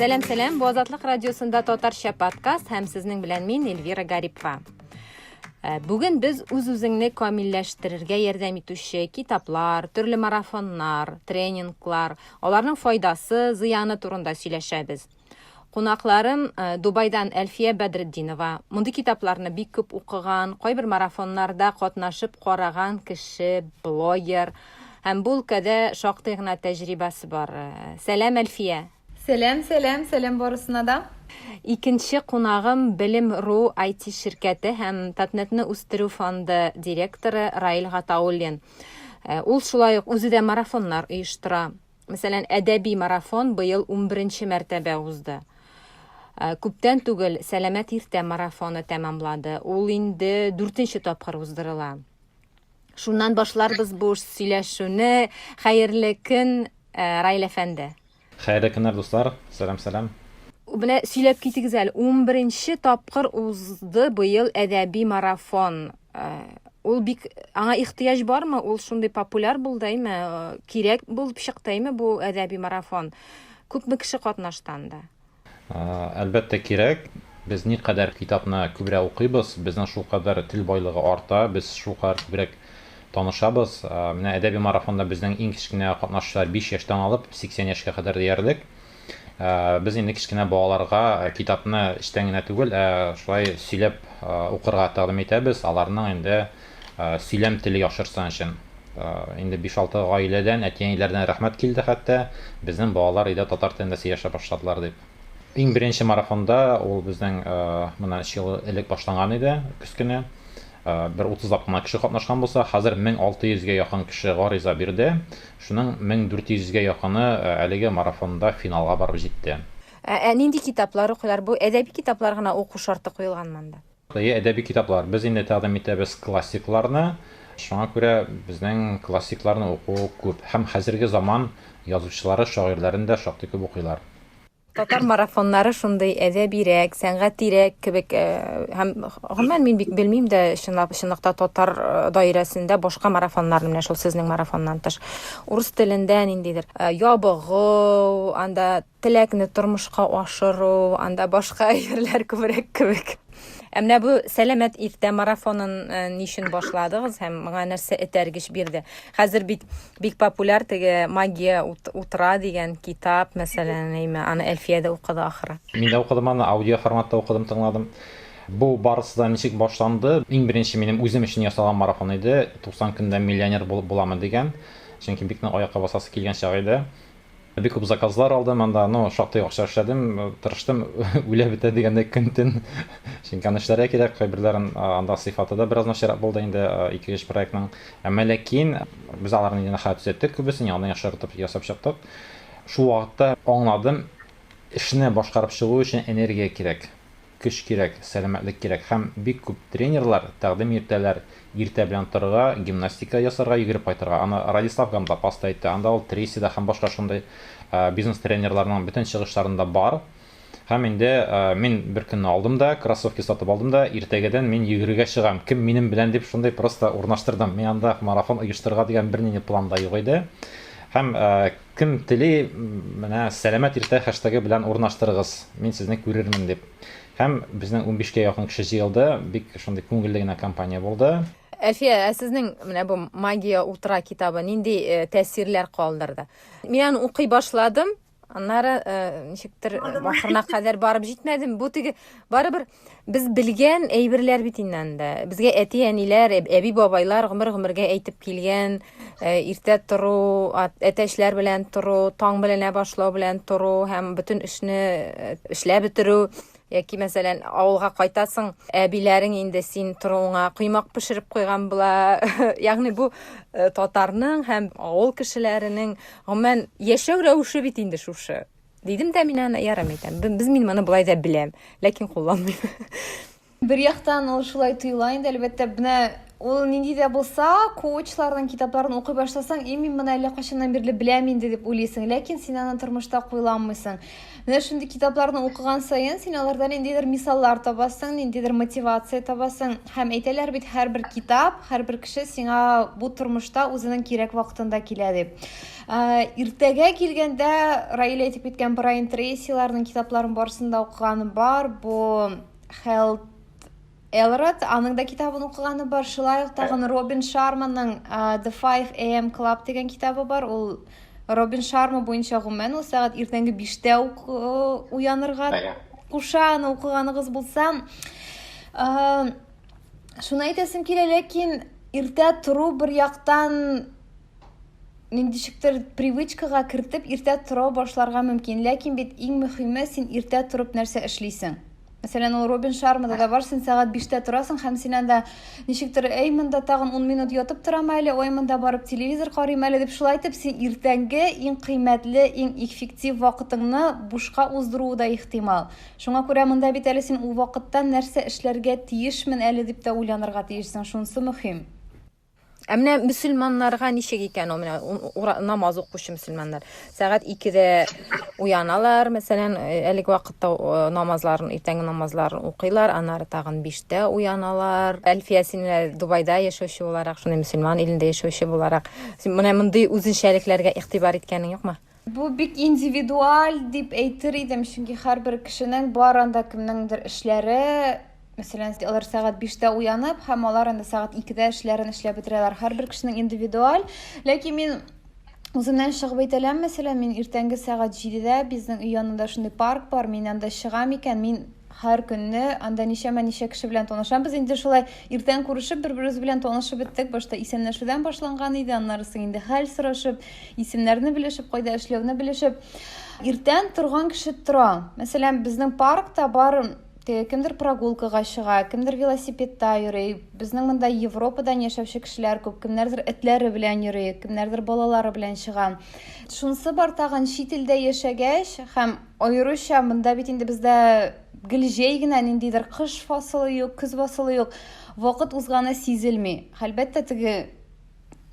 Сәлам, сәлам. Бу Азатлык радиосында татарча подкаст һәм сезнең белән мин Эльвира Гарипова. Э, бүген без үз-үзеңне камилләштерергә ярдәм итүче китаплар, төрле марафоннар, тренинглар, аларның файдасы, зыяны турында сөйләшәбез. Кунакларым э, Дубайдан Әлфия Бәдретдинова. Мондый китапларны бик күп укыган, кайбер марафоннарда катнашып караган кеше, блогер. Һәм бу өлкәдә шактый гына тәҗрибәсе бар. Э, сәлам, Әлфия! Сәлам, сәлам, сәлам барысына да. Икенче кунагым Белем.ру IT ширкәте һәм Татнетны үстерү фонды директоры Раил Гатауллин. Э, ул шулай ук үзе дә марафоннар оештыра. Мәсәлән, әдәби марафон быел унберенче мәртәбә узды. Э, күптән түгел Сәламәт иртә марафоны тәмамлады. Ул инде дүртенче тапкыр уздырыла. Шуннан башларбыз бу сөйләшүне. Хәерле көн, э, Раил әфәнде. Хәерле көннәр, дуслар. Сәлам, сәлам. Менә сөйләп китегез әле. 11 тапкыр узды быел әдәби марафон. Э, ул бик аңа ихтыяҗ бармы? Ул шундый популяр булды, әйме? Э, кирәк булып чыкты, әйме бу әдәби марафон? Күпме кеше катнашты анда? Э, әлбәттә кирәк. Без никадәр китапны күбрәк укыйбыз, безнең шулкадәр тел байлыгы арта, без шулкадәр күбрәк танышабыз. Менә әдәби марафонда безнең иң кечкенә катнашучылар 5 яшьтән алып 80 яшькә кадәр диярлек. Э, без инде кечкенә балаларга э, китапны эчтән генә түгел, ә шулай сөйләп э, укырга тәкъдим итәбез. Аларның инде сөйләм теле яхшырсын өчен. Инде 5-6 гаиләдән, әти-әниләрдән рәхмәт килде хәтта, безнең балалар өйдә татар телендә сөйләшә башладылар дип. Иң беренче марафонда ул безнең моннан 3 ел элек башланган иде, көз көне. Э, бер утызлап кына кеше катнашкан булса, хәзер 1600 гә якын кеше гариза бирде. Шуның 1400 гә якыны э, әлеге марафонда финалга барып җитте. Ә, ә нинди китаплар укыйлар? Бу әдәби китаплар гына уку шарты куелганмы анда? Әйе, әдәби китаплар. Без инде тәкъдим итәбез классикларны. Шуңа күрә безнең классикларны уку күп. Һәм хәзерге заман язучылары, шагыйрьләрен дә шактый күп укыйлар. Татар марафоннары шундый әдәбирәк, сәнгатирәк кебек э, һәм гомумән мин бик белмим дә чынлап чынлыкта татар э, даирәсендә башка марафоннарны менә шул сезнең марафоннан тыш. Урыс телендә ниндидер э, ябыгу, анда теләкне тормышка ашыру, анда башка әйберләр күбрәк кебек. Ә менә бу сәламәт иртә марафонын э, ни өчен башладыгыз һәм моңа нәрсә этәргеч бирде? Хәзер бит бик популяр теге Магия утра дигән китап, мәсәлән, әйме, аны Әлфия дә укыды ахры. Мин дә укыдым аны, аудио форматта укыдым, тыңладым. Бу барысы да ничек башланды? Иң беренче минем үзем өчен ясалган марафон иде. 90 көндә миллионер булып буламы дигән. Чөнки бик нык аякка басасы килгән чак иде. Бик күп заказлар алдым анда, ну, шактый акча эшләдем, тырыштым, үлә бетә дигәндәй көн-төн. Чөнки аны эшләргә кирәк, кайберләрен анда сыйфаты да бераз начаррак булды инде ике-өч проектның. Әмма ләкин без аларны инде хәзер төзәттек күбесен, яңадан яхшыртып ясап чыктык. Шул вакытта аңладым, эшне башкарып чыгу өчен энергия кирәк. Көч кирәк, сәламәтлек кирәк һәм бик күп тренерлар тәкъдим иртәләр иртә белән торырга, гимнастика ясарга, йөгереп кайтырга. Аны Радислав Гандапас та әйтте, анда ул Трейси да һәм башка шундый бизнес тренерларның бөтен чыгышларында бар. Һәм инде мин бер көнне алдым да, кроссовки сатып алдым да, иртәгәдән мин йөгерергә чыгам, кем минем белән дип шундый просто урнаштырдым. Мин анда марафон оештырырга дигән бернинди план да юк иде. Һәм Кем тели, менә сәламәт иртә хэштегы белән урнаштырыгыз, мин сезне күрермен дип. Һәм безнең унбишкә якын кеше җыелды, бик шундый күңелле генә кампания булды. Әлфия, ә сезнең менә бу Магия утра китабы нинди э, тәэсирләр калдырды? Мин аны укый башладым, аннары э, ничектер ахырына кадәр барып җитмәдем. Бу теге барыбер Без белгән әйберләр бит инде анда. Безгә әти-әниләр, әби-бабайлар гомер-гомергә әйтеп килгән, э, иртә тору, әтәчләр белән тору, таң беленә башлау белән тору һәм бөтен эшне э, эшләп бетерү. Яки, мәсәлән, авылга кайтасың, әбиләрең инде син торуыңа коймак пешереп куйган була. Ягъни бу э, татарның һәм авыл кешеләренең гомумән яшәү рәвеше бит инде шушы. Дидем дә мин аны ярым әйтәм. Без мин моны болай да беләм, ләкин кулланмыйм. Бер яктан ул шулай тоела инде, әлбәттә, менә. Ул нинди дә булса коучларның китапларын укый башласаң, и мин моны әллә кайчаннан бирле беләм инде дип уйлыйсың, ләкин син аны тормышта кулланмыйсың. Менә шундый китапларны укыган саен син аларда ниндидер мисаллар табасың, ниндидер мотивация табасың. Һәм әйтәләр бит, һәрбер китап, һәрбер кеше сиңа бу тормышта үзенең кирәк вакытында килә дип. Иртәгә килгәндә Раил әйтеп киткән Брайан Трейсиларның китапларын барысын да укыганым бар. Бу Health Элрод, аның да китабын укыганы бар. Шулай ук тагын Робин Шарманың The 5 AM Club дигән китабы бар. Ул Робин Шарма буенча гомумән ул сәгать иртәнге 5тә үк уянырга куша, аны укыганыгыз булса. Шуны әйтәсем килә, ләкин иртә тору бер яктан ничектер привычкага кертеп иртә тора башларга мөмкин. Ләкин бит иң мөһиме син иртә торып нәрсә эшлисең. Мәсәлән, ул Робин Шармада да бар, син сәгать 5тә торасың һәм син анда ничектер, әй, монда тагын 10 минут ятып торам әле, ой, монда барып телевизор карыйм әле дип шулай итеп син иртәнге иң кыйммәтле, иң эффектив вакытыңны бушка уздыруы да ихтимал. Шуңа күрә монда бит әле син ул вакытта нәрсә эшләргә тиешмен әле дип тә уйланырга тиешсең, шунысы мөһим. Ә менә мөселманнарга ничек икән ул, менә намаз укучы мөселманнар. Сәгать 2-дә уяналар, мәсәлән, э, әлеге вакытта э, намазларын, иртәнге намазларын укыйлар, аннары тагын 5-тә уяналар. Әлфия, син менә Дубайда яшәүче буларак, шундый мөселман илендә яшәүче буларак, син менә мондый үзенчәлекләргә игътибар иткәнең юкмы? Бу бик индивидуаль дип әйтер идем, чөнки һәрбер кешенең бар анда кемнеңдер эшләре, Мәсәлән, алар сәгать биштә уянып һәм алар инде сәгать икедә эшләрен эшләп бетерәләр. Һәрбер кешенең индивидуаль. Ләкин мин үземнән чыгып әйтә алам, мәсәлән, мин иртәнге сәгать җидедә безнең өй янында шундый парк бар, мин анда чыгам икән, мин һәр көнне анда ничәмә ничә кеше белән танышам. Без инде шулай иртән күрешеп, бер-беребез белән танышып беттек. Башта исәнләшүдән башланган иде, аннары соң инде хәл сорашып, исемнәрне белешеп, кайда эшләүне белешеп. Иртән торган кеше тора. Мәсәлән, безнең паркта бар Теге кемдер прогулкага чыга, кемдер велосипедта йөри. Безнең монда Европадан яшәүче кешеләр күп, кемнәрдер этләре белән йөри, кемнәрдер балалары белән чыга. Шунысы бар тагын, чит илдә яшәгәч һәм аеруча монда бит инде бездә гел җәй генә, ниндидер кыш фасылы юк, көз фасылы юк, вакыт узганы сизелми. Әлбәттә, теге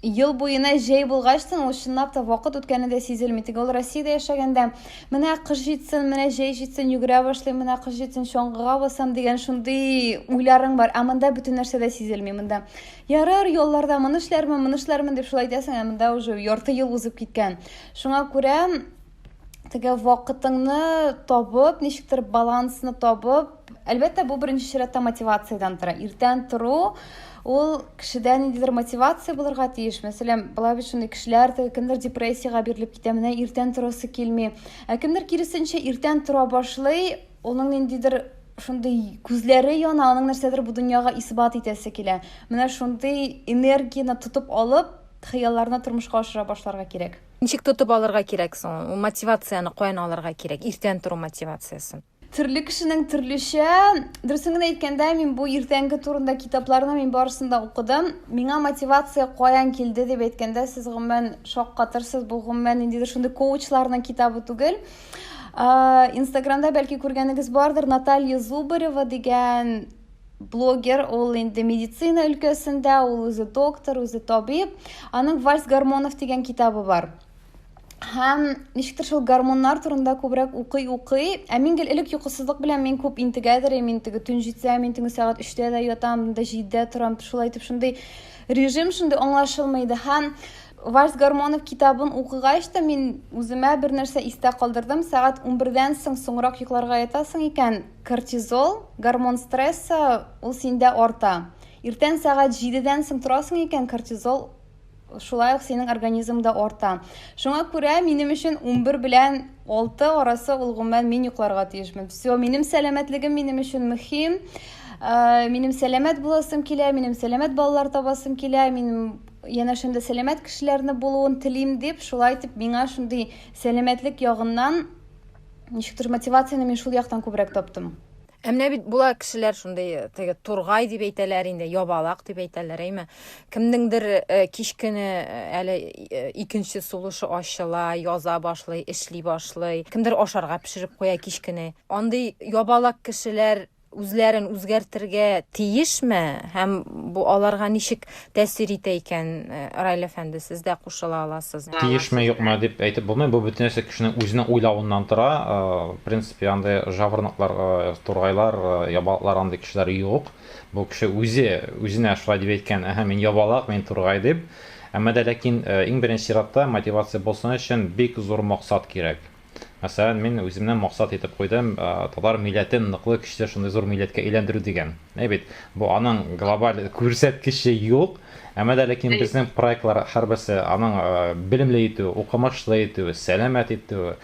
Ел буена җәй булгачтын, ул чынлап та вакыт үткәне дә сизелми. Теге ул Россиядә яшәгәндә, менә кыш җитсен, менә җәй җитсен, йөгерә башлыйм, менә кыш җитсен, чаңгыга басам дигән шундый уйларың бар. Ә монда бөтен нәрсә дә сизелми. Монда ярар, ялларда моны эшләрмен, моны эшләрмен дип шулай әйтәсең, ә монда уже ярты ел узып киткән. Шуңа күрә теге вакытыңны табып, ничектер балансны табып, әлбәттә, бу беренче чиратта мотивациядән тора. Иртән тору ул кешедә ниндидер мотивация булырга тиеш. Мәсәлән, була бит шундый кешеләр, теге кемдер депрессиягә бирелеп китә, менә иртән торасы килми. Ә кемдер киресенчә иртән тора башлый, уның ниндидер шундый күзләре яна, аның нәрсәдер бу дөньяга исбат итәсе килә. Менә шундый энергияне тотып алып, хыялларны тормышка ашыра башларга кирәк. Ничек тотып алырга кирәк соң? Ул мотивацияне каян алырга кирәк? Иртән тору мотивациясен. Төрле кешенең төрлечә. Дөресен генә әйткәндә, мин бу иртәнге турында китапларны мин барысын да укыдым. Миңа мотивация каян килде дип әйткәндә, сез гомумән шаккатырсыз. Бу гомумән ниндидер шундый коучларның китабы түгел. Инстаграмда бәлки күргәнегез бардыр, Наталья Зубарева дигән блогер, ул инде медицина өлкәсендә, ул үзе доктор, үзе табиб. Аның Вальс гормонов дигән китабы бар. Һәм ничектер шул гормоннар турында күбрәк укый-укый, ә мин гел элек йокысызлык белән мин күп интегәдер, мин теге төн җитсә, мин төнге сәгать 3-тә дә ятам, да 7-дә торам, шулай итеп шундый режим шундый аңлашылмый иде. Һәм Вальс гормонов китабын укыгач та мин үземә бер нәрсә истә калдырдым, сәгать 11-дән соң соңрак йокларга ятасың икән, Кортизол, гормон стресса, ул синдә арта. Иртән сәгать җидедән соң торасың икән, кортизол шулай ук синең организмда арта. Шуңа күрә минем өчен 11 белән 6 арасы ул гомумән мин йокларга тиешмен. Все, минем сәламәтлегем минем өчен мөһим. Э, минем сәламәт буласым килә, минем сәламәт балалар табасым килә, минем янәшәмдә сәламәт кешеләрне булуын телим дип, шулай итеп миңа шундый сәламәтлек ягыннан Ничектер мотивацияне мин шул яктан күбрәк таптым. Ә менә бит була кешеләр шундый э, теге тургай дип әйтәләр инде, ябалак дип әйтәләр, әйме? Кемнеңдер э, кич көне э, әле икенче сулышы ачыла, яза башлый, эшли башлый. Кемдер ашарга пешереп куя кич көне. Андый ябалак кешеләр үзләрен үзгәртергә тиешме һәм бу аларга ничек тәэсир итә икән, Раил әфәнде, сез дә кушыла аласыз. Тиешме, юкмы дип әйтеп булмый, бу бөтен нәрсә кешенең үзенең уйлавыннан тора. В принципе, андый жаворонклар, тургайлар, ябалаклар андый кешеләр юк. Бу кеше үзе үзенә шулай дип әйткән, әһә, мин ябалак, мин тургай дип. Әмма дә ләкин иң беренче чиратта мотивация булсын өчен бик зур максат кирәк. Мәсәлән, мин үземне максат итеп куйдым, татар милләтен ныклы, көчле, шундый зур милләткә әйләндерү дигән. Әй бит, бу аның глобаль күрсәткече юк, әмма дә ләкин безнең проектлар һәрберсе аның белемле итү, укымышлы итү, сәламәт итү,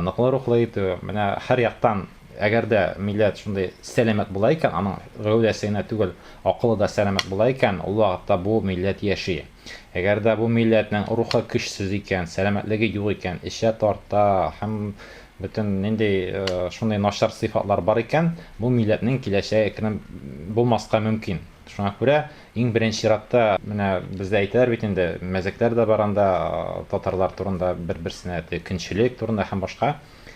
ныклы рухлы итү, менә һәр яктан, әгәр дә милләт шундый сәламәт була икән, аның гәүдәсе генә түгел, акылы да сәламәт була икән, ул вакытта бу милләт яши. Әгәр дә бу милләтнең рухы көчсез икән, сәламәтлеге юк икән, эчә, тарта һәм бөтен нинди шундый начар сыйфатлар бар икән, бу милләтнең киләчәге әкрен булмаска мөмкин. Шуңа күрә иң беренче чиратта менә бездә әйтәләр бит инде, мәзәкләр дә бар анда татарлар турында бер-берсенә көнчелек турында һәм башка.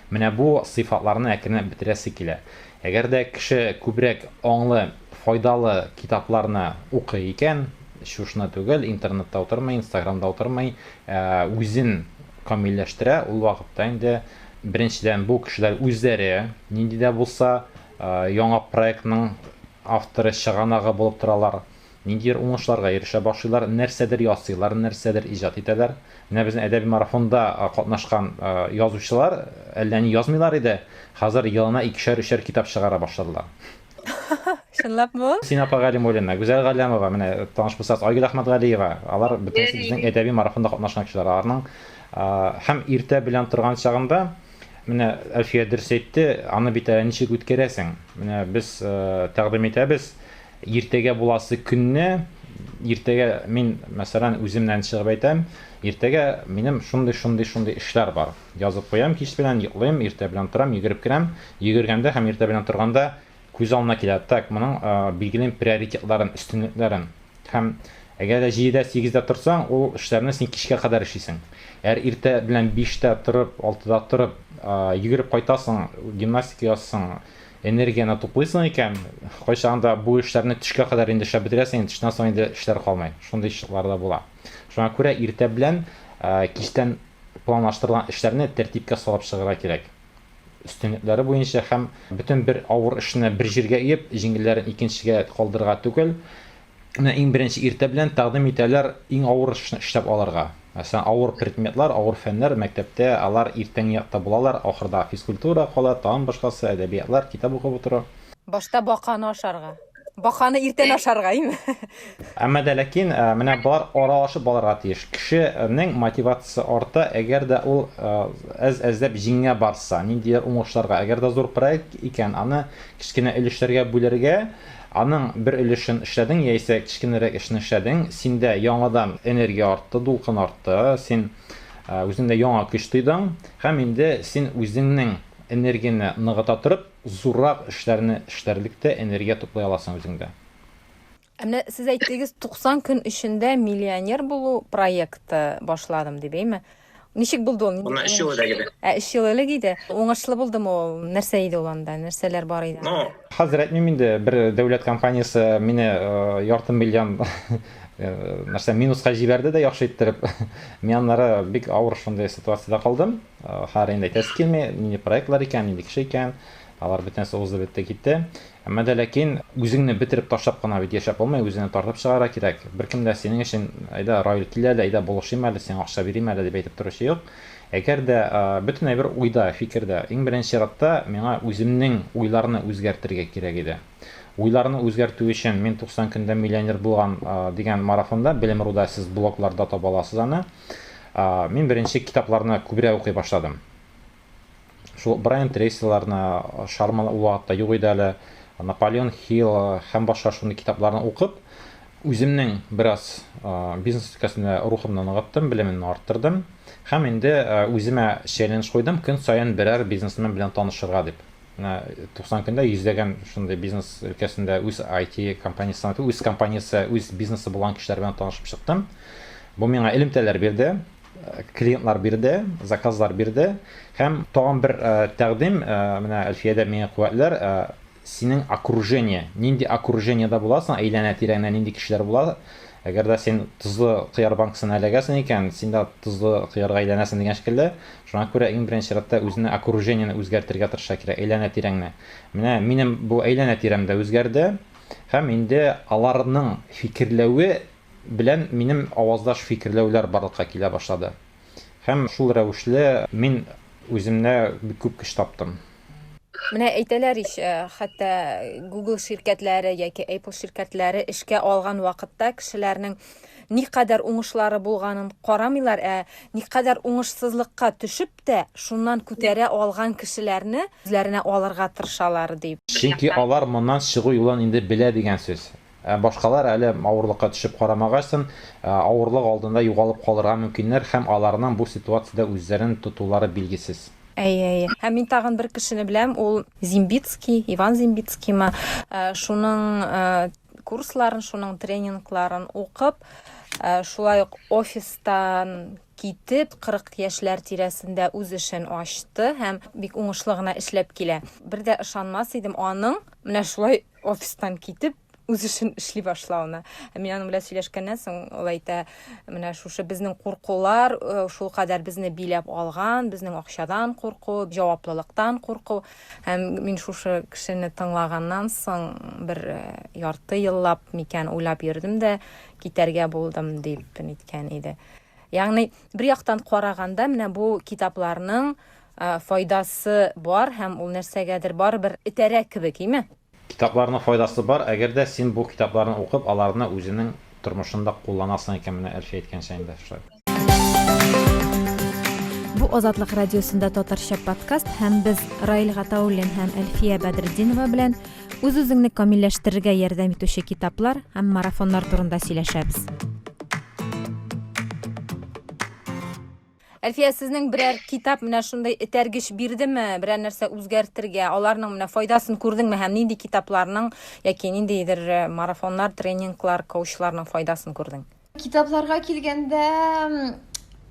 Менә бу сыйфатларны әкренләп бетерәсе килә. Әгәр дә кеше күбрәк аңлы, файдалы китапларны укый икән, чушны түгел, интернетта утырмый, инстаграмда утырмый, ә үзен камилләштерә, ул вакытта инде, беренчедән, бу кешеләр үзләре нинди дә булса яңа проектның авторы, чыганагы булып торалар. Ниндидер уңышларга ирешә башлыйлар, нәрсәдер ясыйлар, нәрсәдер иҗат итәләр. Менә безнең әдәби марафонда катнашкан язучылар әллә ни язмыйлар иде, хәзер елына икешәр-өчәр китап чыгара башладылар. Чынлапмы ул? Син апа Галимуллина, Гүзәл Галләмова, менә таныш булсагыз, Айгөл Әхмәтгалиева, алар бөтенесе безнең әдәби марафонда катнашкан кешеләр. Аларның һәм иртә белән торган чагында, менә Әлфия дөрес әйтте, аны бит әле ничек үткәрәсең? Менә без тәкъдим итәбез, Иртәгә буласы көнне, иртәгә мин, мәсәлән, үземнән чыгып әйтәм, иртәгә минем шундый, шундый, шундый эшләр бар. Язып куям кич белән, йоклыйм, иртә белән торам, йөгереп керәм. Йөгергәндә һәм иртә белән торганда күз алдына килә, так, моның билгелим приоритетларын, өстенлекләрен. Һәм әгәр дә җидедә, сигездә торсаң, ул эшләрне син кичкә кадәр эшлисең. Әгәр иртә белән биштә торып, алтыда торып, йөгереп кайтасың, гимнастика ясыйсың, Энергияне туплыйсың икән, кайчагында бу эшләрне төшкә кадәр инде эшләп бетерәсең, инде төштән соң инде эшләр калмый. Шундый чаклар да була. Шуңа күрә иртә белән кичтән планлаштырылган эшләрне тәртипкә салып чыгарга кирәк. Өстенлекләре буенча һәм бөтен бер авыр эшне бер җиргә өеп, җиңелләрен икенчегә калдырырга түгел. Менә иң беренче иртә белән тәкъдим итәләр иң авыр эшне эшләп алырга. Мәсәлән, авыр предметлар, авыр фәннәр мәктәптә алар иртәнге якта булалар, ахырда физкультура кала, тагын башкасы, әдәбиятлар, китап укып утыру. Башта баканы ашарга. Баканы иртән ашарга, име? Әмма дә ләкин менә болар аралашып алырга тиеш. Кешенең мотивациясе арта, әгәр дә ул әз-әзләп җиңә барса, ниндидер уңышларга. Әгәр дә зур проект икән, аны кечкенә өлешләргә бүлергә, Аның бер өлешен эшләдең яисә кечкенәрәк эшне эшләдең, синдә яңадан энергия артты, дулкын артты, син үзеңдә яңа көч тойдың һәм инде син үзеңнең энергияне ныгыта торып, зуррак эшләрне эшләрлек тә энергия туплый аласың үзеңдә. Ә менә сез әйттегез, 90 көн эчендә миллионер булу проекты башладым дип, әйме? Ничек булды ул? Моннан өч ел элек иде. Ә, өч ел элек иде. Уңышлы булдымы ул? Нәрсә иде ул анда? Нәрсәләр бар иде? Ну, хәзер әйтмим инде, бер дәүләт компаниясе мине ярты миллион нәрсә минуска җибәрде дә яхшы иттереп. Мин аннары бик авыр шундый ситуациядә калдым. Хәзер инде әйтәсе килми, нинди проектлар икән, нинди кеше икән. Алар бөтенесе узды бетте китте. Әмма дә ләкин үзеңне бетереп ташлап кына бит яшәп булмый, үзеңне тартып чыгарга кирәк. Беркем дә синең өчен, әйдә, Раил, кил әле, әйдә, булышыйм әле, сиңа акча бирим әле, дип әйтеп торучы юк. Әгәр дә бөтен әйбер уйда, фикердә. Иң беренче чиратта миңа үземнең уйларны үзгәртергә кирәк иде. Уйларны үзгәртү өчен мин 90 көндә миллионер булган дигән марафонда, Белем.руда сез блогларда таба аласыз аны. Мин беренче китапларны күбрәк укый башладым. Шул Брайан Трейсиларны, Шарман ул вакытта юк иде әле, Наполеон Хилл һәм башка шундый китапларны укып, үземнең бераз бизнес өлкәсендә рухымны ныгыттым, белемемне арттырдым. Һәм инде үземә челлендж куйдым, көн саен берәр бизнесмен белән танышырга дип. Менә 90 көндә йөзләгән шундый бизнес өлкәсендә үз IT компаниясе, үз компаниясе, үз бизнесы булган кешеләр белән танышып чыктым. Бу миңа элемтәләр бирде. клиентлар бирде, заказлар бирде. Һәм тагын бер тәкъдим, менә Әлфия дә миңа куәтләр, синең окружение, нинди окружениедә буласың, әйләнә-тирәңдә нинди кешеләр була. Әгәр дә син тозлы кыяр банкасына эләгәсең икән, син дә тозлы кыярга әйләнәсең дигән шикелле. Шуңа күрә иң беренче чиратта үзеңне окружениене үзгәртергә тырышырга кирәк, әйләнә-тирәңне. Менә минем бу әйләнә-тирәм дә үзгәрде. Һәм инде аларның фикерләве белән минем аваздаш фикерләүләр барлыкка килә башлады. Һәм шул рәвешле мин үземдә бик күп көч таптым. Менә әйтәләр ич, э, хәтта Google ширкәтләре яки Apple ширкәтләре эшкә алган вакытта кешеләрнең никадәр уңышлары булганын карамыйлар, ә никадәр уңышсызлыкка төшеп тә, шуннан күтәрә алган кешеләрне үзләренә алырга тырышалар дип. Чөнки алар моннан чыгу юлын инде белә дигән сүз. Ә башкалар әле авырлыкка төшеп карамагачтын, авырлык алдында югалып калырга мөмкиннәр һәм аларның бу ситуациядә үзләрен тотулары билгесез. Әйе, әйе. Һәм мин тагын бер кешене беләм, ул Зимбицкий, Иван Зимбицкиймы, шуның курсларын, шуның тренингларын укып, шулай ук офистан китеп, 40 яшьләр тирәсендә үз эшен ачты һәм бик уңышлы гына эшләп килә. Бер дә ышанмас идем аның менә шулай офистан китеп, үз эшен эшли башлавына. Мин аның белән сөйләшкәннән соң, ул әйтә, менә шушы безнең куркулар э, шул кадәр безне биләп алган, безнең акчадан курку, җаваплылыктан курку. Һәм мин шушы кешене тыңлаганнан соң бер э, ярты еллап микән уйлап йөрдем дә, китәргә булдым дип ниткән иде. Ягъни, бер яктан караганда, менә бу китапларның э, файдасы бар һәм ул нәрсәгәдер барыбер этәрә кебек, име? Китапларның файдасы бар, әгәр дә син бу китапларны укып, аларны үзенең тормышында кулланасың икән, менә Әлфия әйткәнчә инде шулай. Бу Азатлык радиосында татарча подкаст һәм без Раил Гатауллин һәм Әлфия Бәдретдинова белән үз-үзеңне камилләштерергә ярдәм итүче китаплар һәм марафоннар турында сөйләшәбез. Әлфия, сезнең берәр китап менә шундый этәргеч бирдеме, берәр нәрсә үзгәртергә, аларның менә файдасын күрдеңме һәм нинди китапларның яки ниндидер э, марафоннар, тренинглар, коучларның файдасын күрдең? Китапларга килгәндә,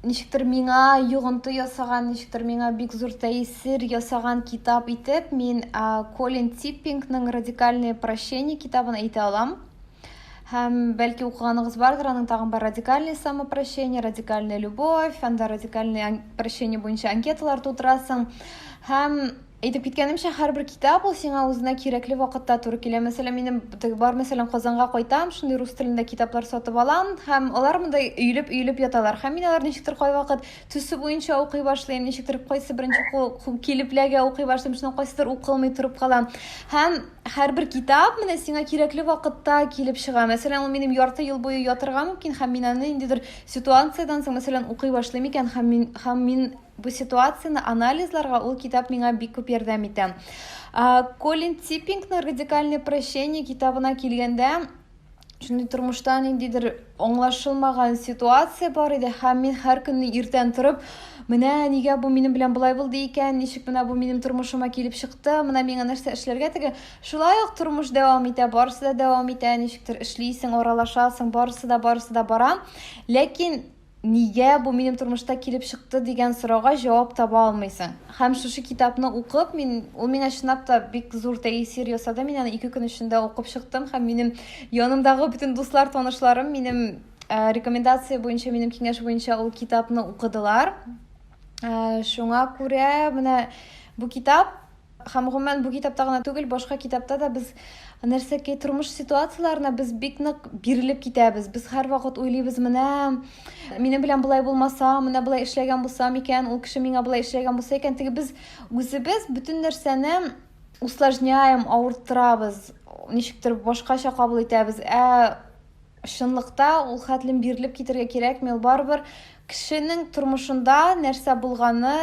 ничектер миңа йогынты ясаган, ничектер миңа бик зур тәэсир ясаган китап итеп мин Колин Типпингның Радикальное прощение китабын әйтә алам. Һәм бәлки укыганыгыз бардыр, аның тагын бар радикальное самопрощение, радикальная любовь, анда радикальное прощение буенча анкеталар тутырасың. Һәм әйтеп киткәнемчә, һәрбер китап ул сиңа үзенә кирәкле вакытта туры килә. Мәсәлән, минем теге бар, мәсәлән, Казанга кайтам, шундый рус телендә китаплар сатып алам, һәм алар монда өелеп-өелеп яталар. Һәм мин алар ничектер кайвакыт төсе буенча укый башлыйм, ничектер кайсы беренче килеп ләгә укый башлыйм, шуннан кайсыдыр укылмый торып кала. Һәм Һәрбер китап менә сиңа кирәкле вакытта килеп чыга. Мәсәлән, ул минем ярты ел буе ятырга мөмкин һәм мин аны ниндидер ситуациядән соң, мәсәлән, укый башлыйм икән һәм мин һәм мин бу ситуацияне анализларга ул китап миңа бик күп ярдәм итә. Колин Типпингның Радикальное прощение китабына килгәндә, шундый тормышта ниндидер аңлашылмаган ситуация бар иде һәм мин һәр көнне иртән торып менә нигә бу минем белән болай булды икән ничек менә бу минем тормышыма килеп чыкты менә миңа нәрсә эшләргә теге шулай ук тормыш дәвам итә барысы да дәвам итә ничектер эшлисең аралашасың барысы да барысы да бара ләкин Нигә бу минем тормышта килеп чыкты дигән сорауга җавап таба алмыйсың. Һәм шушы китапны укып, мин, ул миңа чынлап та бик зур тәэсир ясады. Мин аны ике көн эчендә укып чыктым һәм минем янымдагы бөтен дуслар, танышларым минем э, рекомендация буенча, минем киңәш буенча ул китапны укыдылар. Э, шуңа күрә менә бу китап Һәм гомумән бу китапта гына түгел, башка китапта да без нәрсәкәй тормыш ситуацияләренә без бик нык бирелеп китәбез. Без һәрвакыт уйлыйбыз, менә минем белән болай булмаса, менә болай эшләгән булсам икән, ул кеше миңа болай эшләгән булса икән. Теге без үзебез бөтен нәрсәне усложняем, авырттырабыз, ничектер башкача кабул итәбез. Ә Чынлыкта ул хәтлем бирелеп китергә кирәкми, ул барыбер кешенең тормышында нәрсә булганы,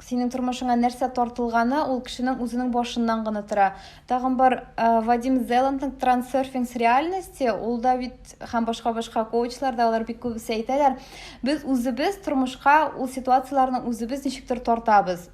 синең тормышыңа нәрсә тартылганы, ул кешенең үзенең башыннан гына тора. Тагын бар э, Вадим Зеландның Трансерфинг с реальности, ул да бит һәм башка-башка коучлар да алар бик күбесе әйтәләр. Без үзебез тормышка ул ситуацияләрне үзебез ничектер тартабыз.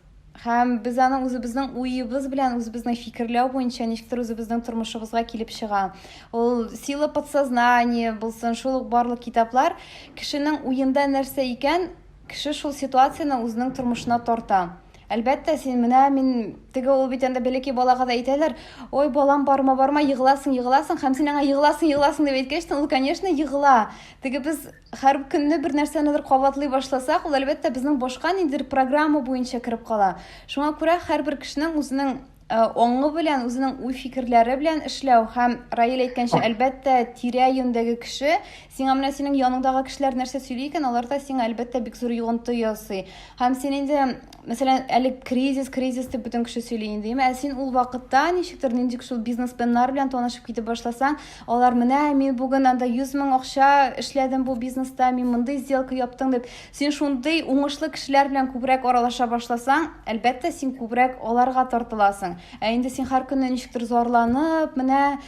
Һәм без аны үзебезнең уебыз белән, үзебезнең фикерләү буенча ничектер үзебезнең тормышыбызга килеп чыга. Ул сила подсознания булсын, шул ук барлык китаплар кешенең уенда нәрсә икән, кеше шул ситуацияне үзенең тормышына тарта. Әлбәттә, син менә мин теге ул бит анда бәләкәй балага да әйтәләр, ой, балам, барма, барма, егыласың, егыласың, һәм син аңа егыласың, егыласың дип әйткәч, ул, конечно, егыла. Теге без һәр көнне бер нәрсәнедер кабатлый башласак, ул әлбәттә безнең башка ниндидер программа буенча кереп кала. Шуңа күрә һәрбер кешенең үзенең э, аңы белән, үзенең уй-фикерләре белән эшләү һәм Раил әйткәнчә, әлбәттә, тирә-юньдәге кеше, сиңа менә синең яныңдагы кешеләр нәрсә сөйли икән, алар да сиңа әлбәттә бик зур йогынты ясый. Һәм син инде, мәсәлән, әле кризис, кризис дип бөтен кеше сөйли инде, ә син ул вакытта ничектер нинди шул бизнесменнар белән танышып китеп башласаң, алар менә мин бүген анда 100 мең акча эшләдем бу бизнеста, мин мондый сделка яптым дип, Син шундый уңышлы кешеләр белән күбрәк аралаша башласаң, әлбәттә, син күбрәк аларга тартыласың. Ә инде син һәр көнне ничектер зарланып, менә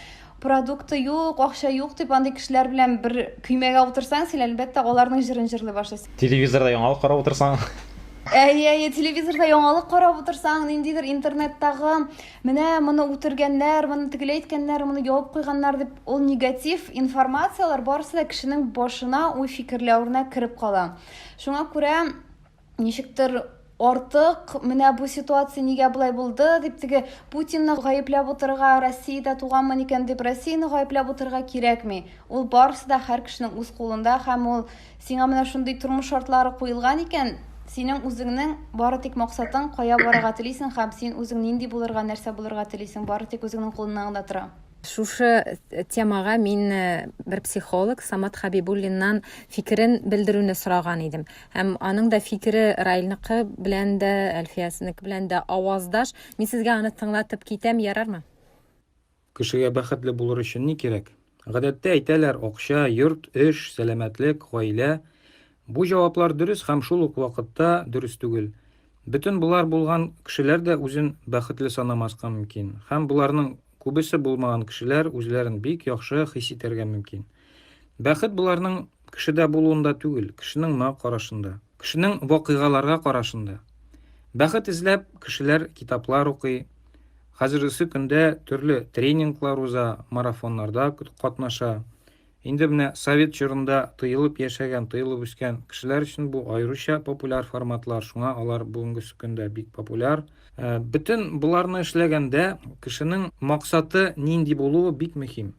продукты юк, акча юк дип андый кешеләр белән бер көймәгә утырсаң, син әлбәттә аларның җырын җырлый башлыйсың. Телевизорда яңалык карап утырсаң. Әйе, әйе, телевизорда яңалык карап утырсаң, ниндидер интернеттагы Менә моны үтергәннәр, моны тегеләй иткәннәр, моны ябып куйганнар дип, ул негатив информацияләр барысы да кешенең башына, уй-фикерләвенә кереп кала. Шуңа күрә ничектер артык менә бу ситуация нигә болай булды дип теге Путинны гаепләп утырырга, Россиядә туганмын икән дип Россияне гаепләп утырырга кирәкми. Ул барысы да һәр кешенең үз кулында һәм ул Сиңа менә шундый тормыш шартлары куелган икән, синең үзеңнең бары тик максатың, кая барырга телисең һәм син үзең нинди булырга, нәрсә булырга телисең, бары тик үзеңнең кулыңнан гына тора. Шушы темага мин бер психолог Самат Хәбибуллиннан фикерен белдерүне сораган идем. Һәм аның да фикере Раилныкы белән дә, Әлфиясенеке белән дә аваздаш. Мин сезгә аны тыңлатып китәм, ярармы? Кешегә бәхетле булыр өчен ни кирәк? Гадәттә әйтәләр, акча, йорт, эш, сәламәтлек, гаилә. Бу җаваплар дөрес һәм шул ук вакытта дөрес түгел. Бөтен болар булган кешеләр дә үзен бәхетле санамаска мөмкин. Һәм боларның күбесе булмаган кешеләр үзләрен бик яхшы хис итәргә мөмкин. Бәхет боларның кешедә булуында түгел, кешенең моңа карашында. Кешенең вакыйгаларга карашында. Бәхет эзләп, кешеләр китаплар укый, Хәзергесе көндә төрле тренинглар уза, марафоннарда катнаша. Инде менә совет чорында тыелып яшәгән, тыелып үскән кешеләр өчен бу аеруча популяр форматлар, шуңа алар бүгенгесе көндә бик популяр. Э, бөтен боларны эшләгәндә кешенең максаты нинди булуы бик мөһим.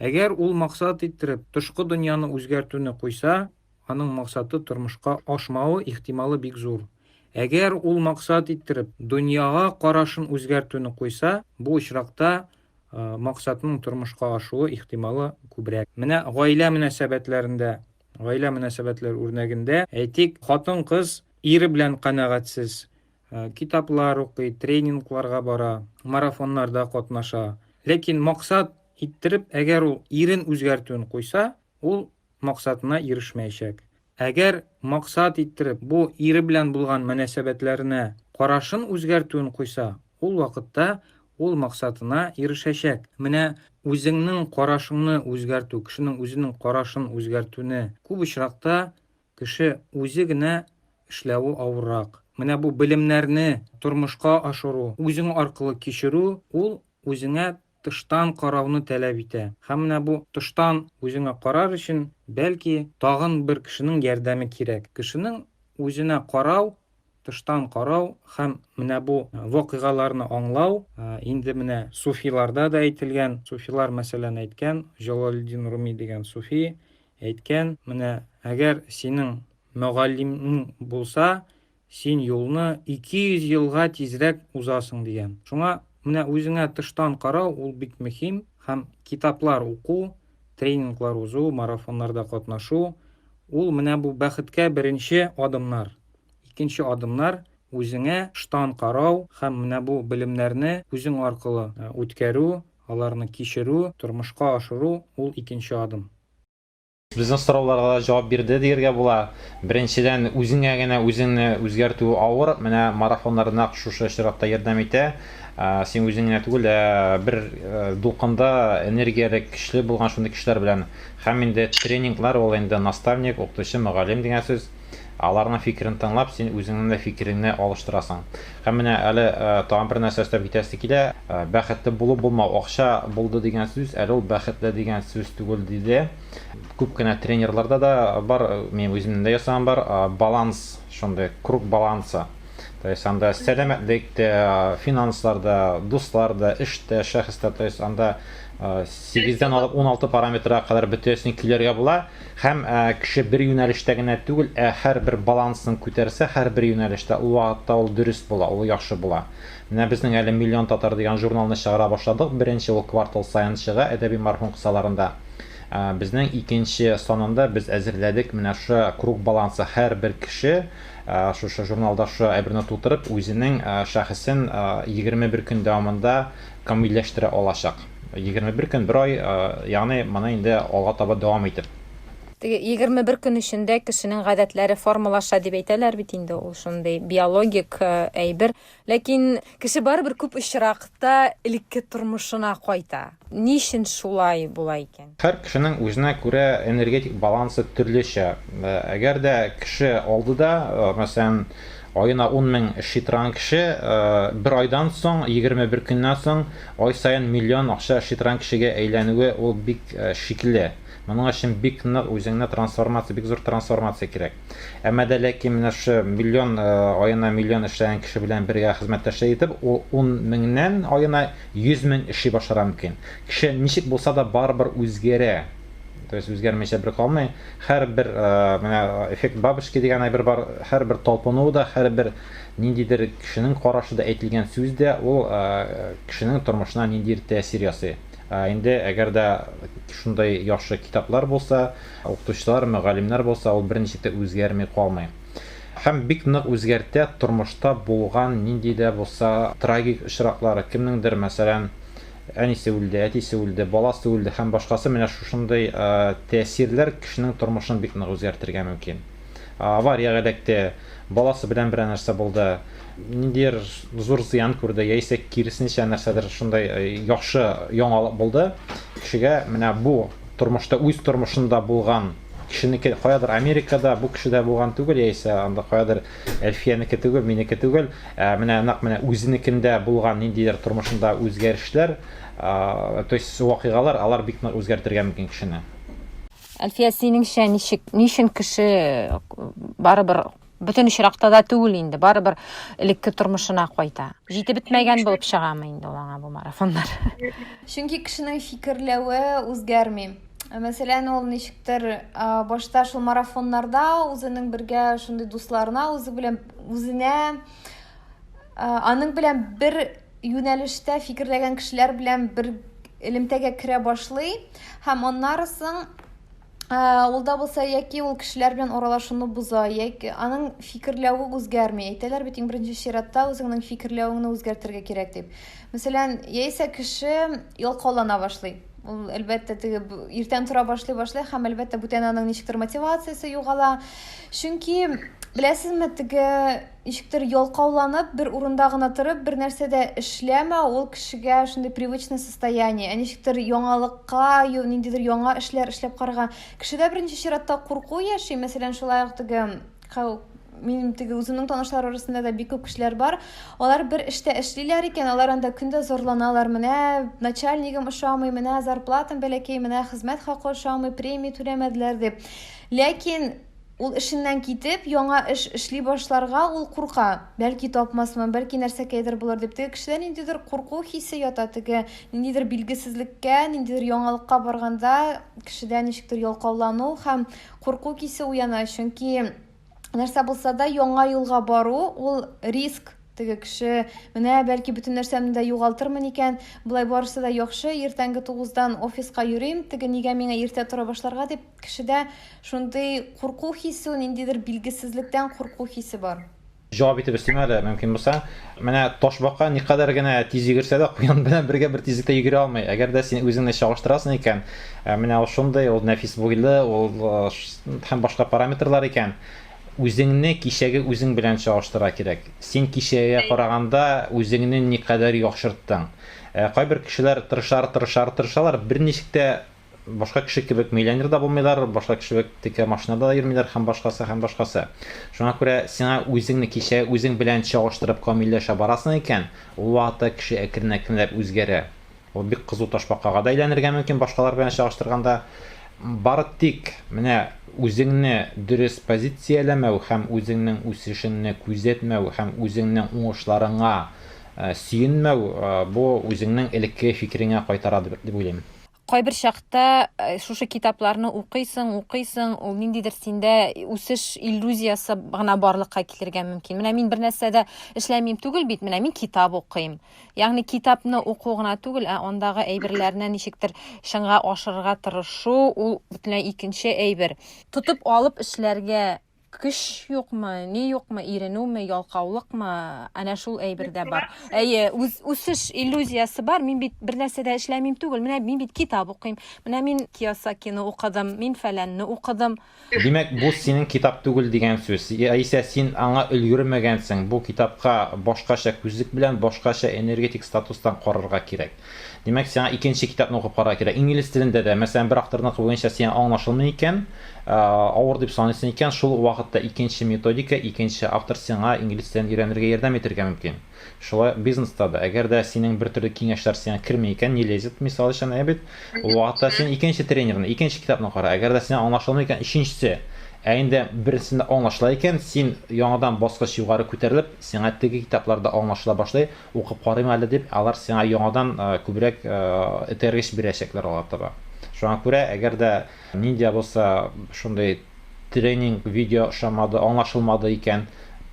Әгәр ул максат иттереп тышкы дөньяны үзгәртүне куйса, Аның максаты тормышка ашмавы ихтималы бик зур. Әгәр ул максат иттереп дөньяга карашын үзгәртүне куйса, бу очракта максатының тормышка ашуы ихтималы күбрәк. Менә гаилә мөнәсәбәтләрендә, гаилә мөнәсәбәтләре үрнәгендә, әйтик, хатын-кыз ире белән канәгатьсез, китаплар укый, тренингларга бара, марафоннарда катнаша. Ләкин максат иттереп, әгәр ул ирен үзгәртүен куйса, ул максатына ирешмәячәк. Әгәр максат иттереп бу ире белән булган мөнәсәбәтләренә карашын үзгәртүен куйса, ул вакытта ул максатына ирешәчәк. Менә үзеңнең карашыңны үзгәртү, кешенең үзенең карашын үзгәртүне күп очракта кеше үзе генә эшләве авыррак. Менә бу белемнәрне тормышка ашыру, үзең аркылы кичерү, ул үзеңә тыштан карауны таләп итә. Һәм менә бу тыштан үзеңә карар өчен, бәлки, тагын бер кешенең ярдәме кирәк. Кешенең үзенә карау, тыштан карау һәм менә бу вакыйгаларны аңлау, инде менә суфиларда да әйтелгән, суфилар, мәсәлән, әйткән, Җәлалетдин Руми дигән суфи әйткән, менә әгәр синең мөгаллимең булса, Син юлны 200 елга тизрәк узасың, дигән. Шуңа менә үзеңә тыштан карау ул бик мөһим һәм китаплар уку, тренинглар узу, марафоннарда катнашу, ул менә бу бәхеткә беренче адымнар. Икенче адымнар, үзеңә тыштан карау һәм менә бу белемнәрне үзең аркылы үткәрү, аларны кичерү, тормышка ашыру, ул икенче адым. Безнең сорауларга да җавап бирде дияргә була. Беренчедән, үзеңә генә үзеңне үзгәртү авыр. Менә марафоннар нәкъ шушы очракта ярдәм итә. Син үзең генә түгел, ә бер дулкында энергияле, көчле булган шундый кешеләр белән. Һәм инде тренинглар ул инде наставник, укытучы, мөгаллим дигән сүз. Аларның фикерен тыңлап, син үзеңнең дә фикереңне алыштырасың. Һәм менә әле тагын бер нәрсә өстәп китәсе килә. Бәхетле булу булмау, акча булды дигән сүз, әле ул бәхетле дигән сүз түгел, диде. Күп кенә тренерларда да бар, минем үземнең дә ясаган бар, баланс, шундый круг баланса. То есть анда сәламәтлек тә, финанслар да, дуслар да, эш тә, шәхес тә, то есть анда 8-дән алып 16 параметрга кадәр бөтенесен көйләргә була. Һәм кеше бер юнәлештә генә түгел, ә һәрбер балансын күтәрсә, һәрбер юнәлештә, ул вакытта ул дөрес була, ул яхшы була. Менә безнең әле Миллион татар дигән журналны чыгара башладык. Беренче ул квартал саен чыга, әдәби марафон кысаларында. Безнең икенче санында без әзерләдек менә шушы круг балансы. Һәрбер кеше шушы журналда шушы әйберне тутырып, үзенең шәхесен 21 көн дәвамында камилләштерә алачак. 21 көн, бер ай, ягъни моны инде алга таба дәвам итеп. Теге 21 көн эчендә кешенең гадәтләре формалаша дип әйтәләр бит инде, ул шундый биологик әйбер. Ләкин кеше барыбер күп очракта элекке тормышына кайта. Ни өчен шулай була икән? Һәр кешенең үзенә күрә энергетик балансы төрлечә. Әгәр дә кеше алды да, мәсәлән, аена 10 мең эшли торган кеше, бер айдан соң, 21 көннән соң, ай саен миллион акча эшли торган кешегә әйләнүе ул бик шикле. Моның өчен бик нык үзеңне трансформация, бик зур трансформация кирәк. Әмма дә ләкин менә шушы миллион аена миллион эшләгән кеше белән бергә хезмәттәшлек итеп, ул 10 меңнән аена 100 мең эшли башларга мөмкин. Кеше ничек булса да барыбер үзгәрә. То есть үзгәрмичә бер калмый. Һәрбер менә эффект бабочки дигән әйбер бар, һәрбер талпыну да, һәрбер ниндидер кешенең карашы да, әйтелгән сүз дә ул кешенең тормышына ниндидер тәэсир ясый. Ә инде әгәр дә шундый яхшы китаплар булса, укытучылар, мөгаллимнәр булса, ул берничек тә үзгәрми калмый. Һәм бик нык үзгәртә тормышта булган нинди дә булса трагик очраклар, кемнеңдер, мәсәлән, әнисе үлде, әтисе үлде, баласы үлде һәм башкасы, менә шушындый тәэсирләр кешенең тормышын бик нык үзгәртергә мөмкин. Авариягә эләкте, баласы белән берәр нәрсә булды, ниндидер зур зыян күрде, яисә киресенчә нәрсәдер шундай яхшы яңалык булды. Кешегә менә бу тормышта үз тормышында булган кешенеке каядыр Америкада бу кешедә булган түгел, яисә анда каядыр Әлфиянеке түгел, минеке түгел, ә менә нәкъ менә үзенекендә булган ниндидер тормышында үзгәрешләр, то есть вакыйгалар, алар бик нык үзгәртергә мөмкин кешене. Әлфия, синеңчә ничек, ни өчен кеше барыбер бөтен очракта да түгел инде, барыбер элекке тормышына кайта? Җитеп бетмәгән булып чыгамы инде ул аңа бу марафоннар? Чөнки кешенең фикерләве үзгәрми. Мәсәлән, ул ничектер башта шул марафоннарда үзенең бергә шундый дусларына, үзе белән үзенә аның белән бер юнәлештә фикерләгән кешеләр белән бер элемтәгә керә башлый һәм аннары соң ул да булса яки ул кешеләр белән аралашуны боза, яки аның фикерләве үзгәрми. Әйтәләр бит, иң беренче чиратта үзеңнең фикерләвеңне үзгәртергә кирәк дип. Мәсәлән, яисә кеше ялкаулана башлый. Ул, әлбәттә, теге иртән тора башлый башлый һәм, әлбәттә, бүтән аның ничектер мотивациясе югала. Чөнки, беләсезме, теге ничектер ялкауланып, бер урында гына торып, бер нәрсә дә эшләмәү, ул кешегә шундый привычный состояние. Ә ничектер яңалыкка, ниндидер яңа эшләр эшләп карарга. Кешедә беренче чиратта курку яши, мәсәлән, шулай ук теге минем теге үземнең танышлар арасында да бик күп кешеләр бар. Алар бер эштә эшлиләр икән, алар анда көн дә зарланалар. Менә начальнигым ошамый, менә зарплатам бәләкәй, менә хезмәт хакы ошамый, премия түләмәделәр дип. Ләкин ул эшеннән китеп, яңа эш эшли башларга ул курка. Бәлки тапмасмын, бәлки нәрсәкәйдер булыр дип. Теге кешедә ниндидер курку хисе ята, теге ниндидер билгесезлеккә, ниндидер яңалыкка барганда кешедә ничектер ялкаулану һәм курку хисе уяна, чөнки нәрсә булса да яңа юлга бару ул риск. Теге кеше, менә бәлки бөтен нәрсәмне дә югалтырмын икән, болай барысы да яхшы, иртәнге тугыздан офиска йөрим, теге нигә миңа иртә тора башларга дип, кешедә шундый курку хисе, ниндидер билгесезлектән курку хисе бар. Җавап итеп өстим әле, мөмкин булса. Менә ташбака никадәр генә тиз йөгерсә дә, куян белән бергә бер тизлектә йөгерә алмый. Әгәр дә син үзеңне чагыштырасың икән, менә ул шундый, ул нәфис буйлы, ул һәм башка параметрлар икән, үзеңне кичәге үзең белән чагыштырырга кирәк. Син кичәгегә караганда үзеңне никадәр яхшырттың. Кайбер кешеләр тырышар, тырышар, тырышалар, берничек тә башка кеше кебек миллионер да булмыйлар, башка кеше кебек текә машинада да йөрмиләр һәм башкасы, һәм башкасы. Шуңа күрә сиңа үзеңне кичә үзең белән чагыштырып камилләшә барасың икән, ул вакытта кеше әкрен-әкренләп үзгәрә. Ул бик кызу ташбакага да әйләнергә мөмкин башкалар белән чагыштырганда. Бары тик менә үзеңне дөрес позицияләмәү һәм үзеңнең үсешеңне күзәтмәү һәм үзеңнең уңышларыңа сөенмәү, бу үзеңнең элеккеге фикереңә кайтара дип уйлыйм. Кайбер чакта шушы китапларны укыйсың, укыйсың, ул ниндидер синдә үсеш иллюзиясе гына барлыкка килергә мөмкин. Менә мин бер нәрсә дә эшләмим түгел бит, менә мин китап укыйм. Ягъни китапны уку гына түгел, ә андагы әйберләрне ничектер чынга ашырырга тырышу, ул бөтенләй икенче әйбер. Тотып алып эшләргә көч юкмы, ни юкмы, иренүме, ялкаулыкмы, әнә шул әйбер дә бар. Әйе, үз үсеш иллюзиясе бар. Мин бит бер нәрсә дә эшләмим түгел. Менә мин бит китап укыйм. Менә мин Кийосакины укыдым, мин фәләнне укыдым. Димәк, бу синең китап түгел дигән сүз. Яисә син аңа өлгермәгәнсең. Бу китапка башкача күзлек белән, башкача энергетик статустан карарга кирәк. Димәк, сиңа икенче китапны укып карарга кирәк. Инглиз телендә дә, мәсәлән, бер авторныкы буенча сиңа аңлашылмый икән, авыр дип саныйсың икән, шул ук вакытта икенче методика, икенче автор сиңа инглиз телен өйрәнергә ярдәм итәргә мөмкин. Шулай ук бизнеста да, әгәр дә синең бер төрле киңәшләр сиңа керми икән, не лезет, мисал өчен, әйе бит, ул вакытта син икенче тренерны, икенче китапны кара. Әгәр дә сиңа аңлашылмый икән, өченчесе. Ә инде берсендә аңлашыла икән, син яңадан баскыч югары күтәрелеп, сиңа теге китаплар да аңлашыла башлый, Укып карыйм әле дип, алар сиңа яңадан күбрәк этәргеч бирәчәкләр алга таба. Шуңа күрә, әгәр дә нинди дә булса шундый тренинг, видео ошамады, аңлашылмады икән,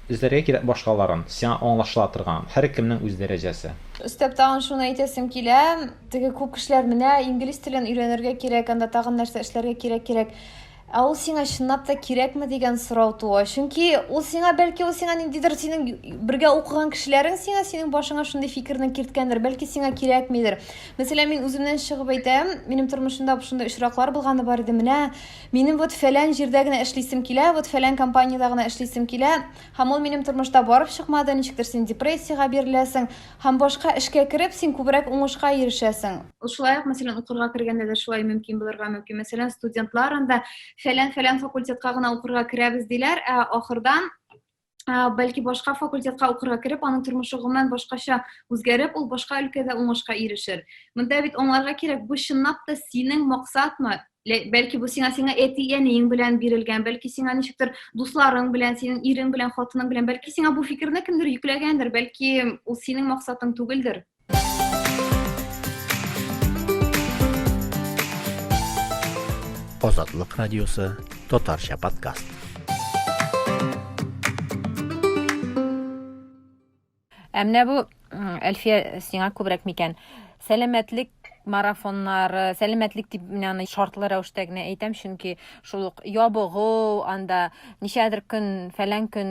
эзләргә кирәк башкаларын, сиңа аңлашыла торган. Һәркемнең үз дәрәҗәсе. Өстәп тагын шуны әйтәсем килә, теге күп кешеләр менә инглиз телен өйрәнергә кирәк, анда тагын нәрсә эшләргә кирәк кирәк. Ә ул сиңа чынлап та кирәкме дигән сорау туа. Чөнки ул сиңа бәлки ул сиңа ниндидер синең бергә укыган кешеләрең сиңа синең башыңа шундый фикерне керткәндер, бәлки сиңа кирәкмидер. Мәсәлән, мин үземнән чыгып әйтәм, минем тормышымда шундый очраклар булганы бар иде. Менә минем вот фәлән җирдә генә эшлисем килә, вот фәлән компаниядә генә эшлисем килә. Һәм ул минем тормышта барып чыкмады, ничектер син депрессиягә биреләсең. Һәм башка эшкә кереп, син күбрәк уңышка ирешәсең. Ул шулай ук, мәсәлән, укырга кергәндә дә шулай мөмкин булырга мөмкин. Мәсәлән, студентлар анда фәлән-фәлән факультетка гына укырга керәбез диләр, ә ахырдан бәлки башка факультетка укырга кереп, аның тормышы гомумән башкача үзгәреп, ул башка өлкәдә уңышка ирешер. Монда бит аңларга кирәк, бу чынлап та синең максатмы? Бәлки бу сиңа сиңа әти-әниең белән бирелгән, бәлки сиңа ничектер дусларың белән, синең ирең белән, хатының белән, бәлки сиңа бу фикерне кемдер йөкләгәндер, бәлки ул синең максатың түгелдер. Азатлык радиосы татарча подкаст. Ә менә бу, Әлфия, сиңа күбрәк микән? Сәламәтлек марафоннары, сәламәтлек дип мин аны шартлы рәвештә генә әйтәм, чөнки шул ук ябыгу, анда ничәдер көн, фәлән көн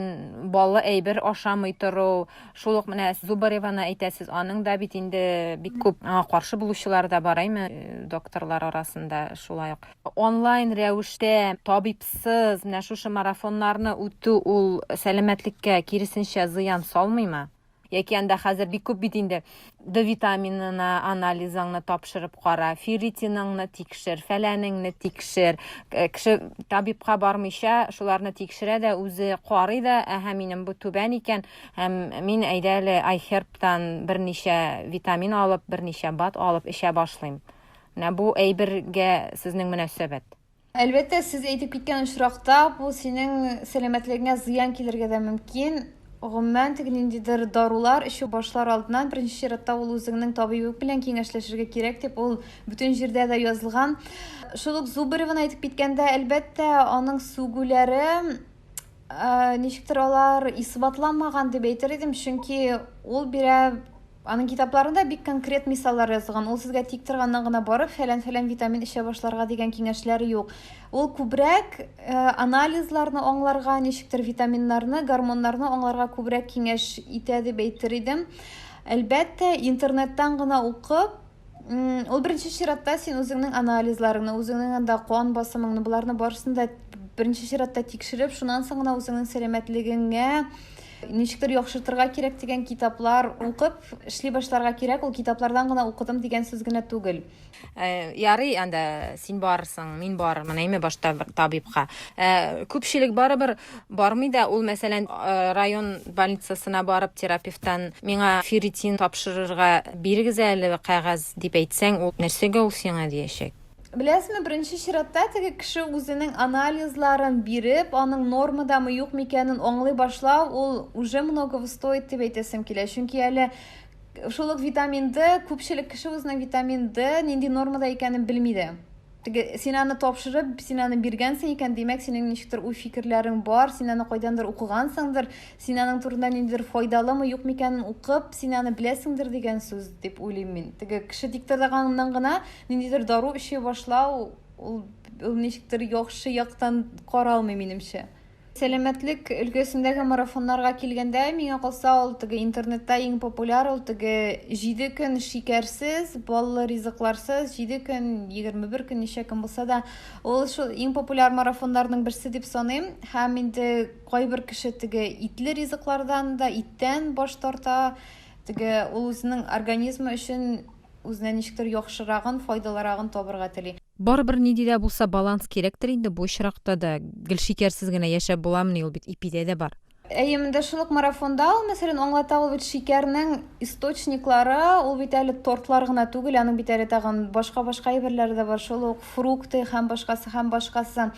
баллы әйбер ашамый тору, шул ук менә Зубареваны әйтәсез, аның да бит инде бик күп аңа каршы булучылар да бар, әйме, докторлар арасында шулай ук. Онлайн рәвештә табибсыз менә шушы марафоннарны үтү ул сәламәтлеккә киресенчә зыян салмыймы? Яки анда хәзер бик күп бит инде Д витаминына анализыңны тапшырып кара, ферритиныңны тикшер, фәләнеңне тикшер. Э, кеше табибка бармыйча шуларны тикшерә дә, үзе карый да, әһә, минем бу түбән икән, һәм мин әйдә әле iHerb-тан берничә витамин алып, берничә бат алып эчә башлыйм. Менә бу әйбергә сезнең мөнәсәбәт. Әлбәттә, сез әйтеп киткән очракта бу синең сәламәтлегеңә зыян килергә дә мөмкин. Гомумән, теге ниндидер дарулар эчү башлар алдыннан беренче чиратта ул үзеңнең табибың белән киңәшләшергә кирәк дип ул бөтен җирдә дә язылган. Шул ук Зубареваны әйтеп киткәндә, әлбәттә, аның сүгүләре ничектер алар исбатланмаган дип әйтер идем, чөнки ул бирә Аның китапларында бик конкрет мисаллар язылган. Ул сезгә тик торганнан гына барып, фәлән-фәлән витамин эчә башларга дигән киңәшләр юк. Ул күбрәк э, анализларны аңларга, ничектер витаминнарны, гормоннарны аңларга күбрәк киңәш итә дип әйтер идем. Әлбәттә, интернеттан гына укып, ул беренче чиратта син үзеңнең анализларыңны, үзеңнең анда кан басымыңны, боларны барысын да беренче чиратта тикшереп, шуннан соң гына үзеңнең сәламәтлегеңә ничектер яхшыртырга кирәк дигән китаплар укып эшли башларга кирәк. Ул китаплардан гына укыдым дигән сүз генә түгел. Э, ярый анда син барырсың, мин барырмын, әйме башта бер табибка. Э, күпчелек барыбер бармый да, ул мәсәлән э, район больницасына барып терапевттан миңа ферритин тапшырырга бирегез әле кәгазь дип әйтсәң, ул нәрсәгә ул сиңа диячәк. Беләсезме, беренче чиратта теге кеше үзенең анализларын биреп, аның нормадамы юкмы икәнен аңлый башлау, ул уже многого стоит дип әйтәсем килә. Чөнки әле шул ук витамин D, күпчелек кеше үзенең витамин D нинди нормада икәнен белми дә. Теге син аны тапшырып, син аны биргәнсең икән, димәк, синең ничектер уй-фикерләрең бар, син аны кайдандыр укыгансыңдыр, син аның турында ниндидер файдалымы, юкмы икәнен укып, син аны беләсеңдер дигән сүз дип уйлыйм мин. Теге кеше тик торганнан гына ниндидер дару эчә башлау, ул, ул ничектер яхшы яктан каралмый, минемчә. Сәламәтлек өлкәсендәге марафоннарга килгәндә, миңа калса, ул теге интернетта иң популяр, ул теге 7 көн шикәрсез, баллы ризыкларсыз, 7 көн, 21 көн, ничә көн булса да, ул шул иң популяр марафоннарның берсе дип саныйм. Һәм инде кайбер кеше теге итле ризыклардан да, иттән баш тарта, теге ул үзенең организмы өчен үзенә ничектер яхшырагын, файдалырагын табырга тели. Барыбер нинди дә булса баланс кирәктер инде бу очракта да. Гел шикәрсез генә яшәп буламыни, ул бит ипидә дә бар. Әйе, монда шул ук марафонда ул, мәсәлән, аңлата, ул бит шикәрнең источниклары, ул бит әле тортлар гына түгел, аның бит әле тагын башка-башка әйберләре дә бар, шул ук фрукты һәм башкасы һәм башкасы.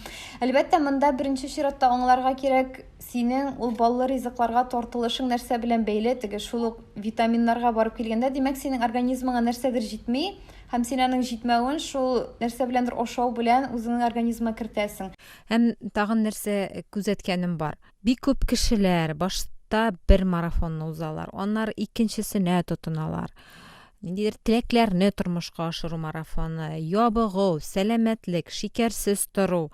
Әлбәттә, монда беренче чиратта аңларга кирәк, синең ул баллы ризыкларга тартылышың нәрсә белән бәйле, теге шул ук витаминнарга барып килгәндә, димәк, синең организмыңа нәрсәдер җитми, Һәм син аның җитмәвен шул нәрсә беләндер ашау белән үзеңнең организмыңа кертәсең. Һәм тагын нәрсә күзәткәнем бар. Бик күп кешеләр башта бер марафонны узалар, аннары икенчесенә тотыналар. Ниндидер теләкләрне тормышка ашыру марафоны, ябыгу, сәламәтлек, шикәрсез тору,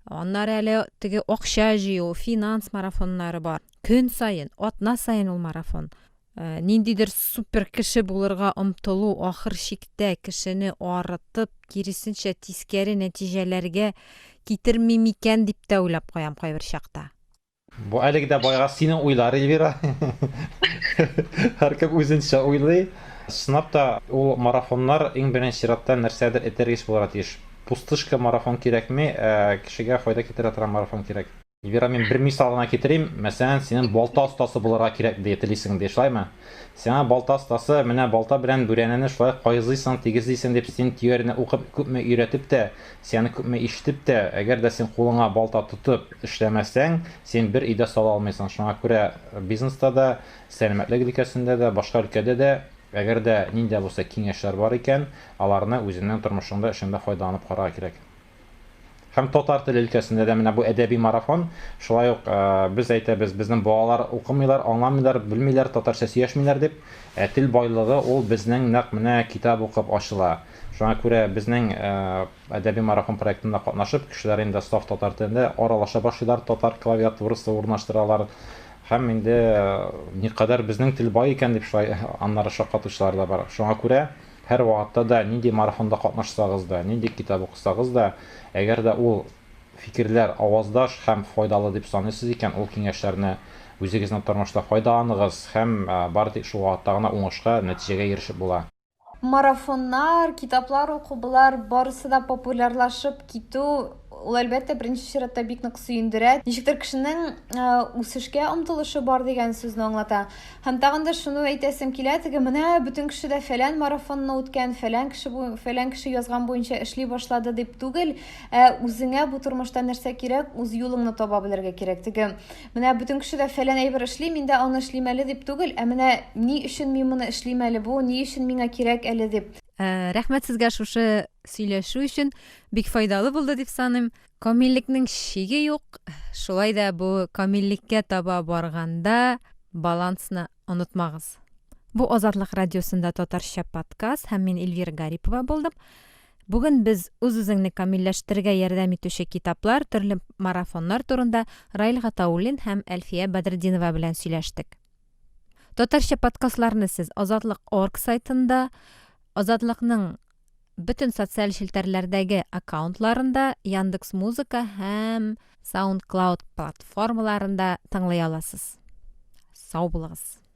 аннары әле теге акча җыю, финанс марафоннары бар. Көн саен, атна саен ул марафон. Э, ниндидер супер кеше булырга омтылу ахыр чиктә кешене арытып, киресенчә тискәре нәтиҗәләргә китерми микән дип тә уйлап куям кайбер чакта. Бу әлеге дә баягы синең уйлар, Эльвира. Һәркем үзенчә уйлый. Чынлап та, ул марафоннар иң беренче чиратта нәрсәдер этәргеч булырга тиеш. Пустышка марафон кирәкми, ә кешегә файда китерә торган марафон кирәк. Эльвира, мин бер мисал гына китерим. Мәсәлән, синең балта остасы булырга кирәк ди, телисең ди, шулаймы? Сиңа балта остасы, менә балта белән бүрәнәне шулай кайзыйсың, тигезлисең дип син теорияне укып күпме өйрәтеп тә, син аны күпме ишетеп тә, әгәр дә син кулыңа балта тотып эшләмәсәң, син бер өйдә сала алмыйсың. Шуңа күрә бизнеста да, сәламәтлек өлкәсендә дә, башка өлкәдә дә, әгәр дә нинди дә булса киңәшләр бар икән, аларны үзеңнең тормышыңда, эшеңдә файдаланып карарга кирәк. Һәм татар теле өлкәсендә дә менә бу әдәби марафон, шулай ук без әйтәбез, безнең балалар укымыйлар, аңламыйлар, белмиләр, татарча сөйләшмиләр дип. Ә тел байлыгы ул безнең нәкъ менә китап укып ачыла. Шуңа күрә безнең әдәби марафон проектында катнашып, кешеләр инде саф татар телендә аралаша башлыйлар, татар клавиатурасы урнаштыралар. Һәм инде никадәр безнең тел бай икән дип шулай аннары шаккатучылар да бар. Шуңа күрә Һәрвакытта да нинди марафонда катнашсагыз да, нинди китап укысагыз да, әгәр дә ул фикерләр аваздаш һәм файдалы дип саныйсыз икән, ул киңәшләрне үзегезнең тормышта файдаланыгыз һәм бары тик шул вакытта гына уңышка, нәтиҗәгә ирешеп була. Марафоннар, китаплар уку, болар барысы да популярлашып китү, ул, әлбәттә, беренче чиратта бик нык сөендерә. Ничектер кешенең үсешкә омтылышы бар дигән сүзне аңлата. Һәм тагын да шуны әйтәсем килә, теге менә бөтен кеше дә фәлән марафонны үткән, фәлән кеше бу, фәлән кеше язган буенча эшли башлады дип түгел, ә үзеңә бу тормышта нәрсә кирәк, үз юлыңны таба белергә кирәк. Теге менә бөтен кеше дә фәлән әйбер эшли, мин дә аны эшлим әле дип түгел, ә менә ни өчен мин моны эшлим әле, бу ни өчен миңа кирәк әле дип. Ә, рәхмәт сезгә шушы сөйләшү өчен, бик файдалы булды дип саныйм. Камиллекнең чиге юк, шулай да бу камиллеккә таба барганда балансны онытмагыз. Бу Азатлык радиосында татарча подкаст һәм мин Эльвира Гарипова булдым. Бүген без үз-үзеңне камилләштерергә ярдәм итүче китаплар, төрле марафоннар турында Раил Гатауллин һәм Әлфия Бәдретдинова белән сөйләштек. Татарча подкастларны сез Азатлык орг сайтында, Азатлыкның бөтен социаль челтәрләрдәге аккаунтларында, Яндекс Музыка һәм SoundCloud платформаларында тыңлый аласыз. Сау булыгыз!